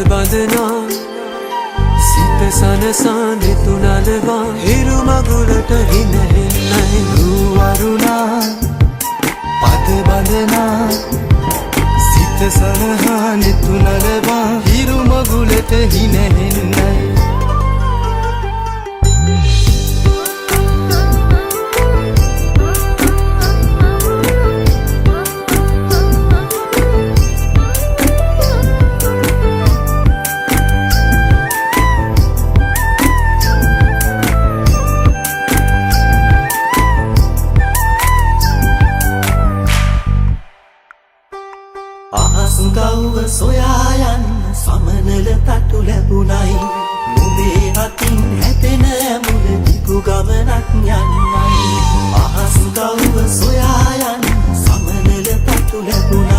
බඳනා, සිත සනසා නිතු නලවා, හිරු මගුලට හිනහෙන්නයි. වරුණා පද බඳනා, සිත සනහා නිතු නලවා, හිරු මගුලට හිනහෙන්නයි. අහස් ගව්ව සොයා යන්න සමනල තටු ලැබුණයි. නුඹේ අතින් හැපෙන ඇමුල දිගු ගමනක් යන්නයි. අහස් ගව්ව සොයා යන්න සමනල තටු ලැබුණයි.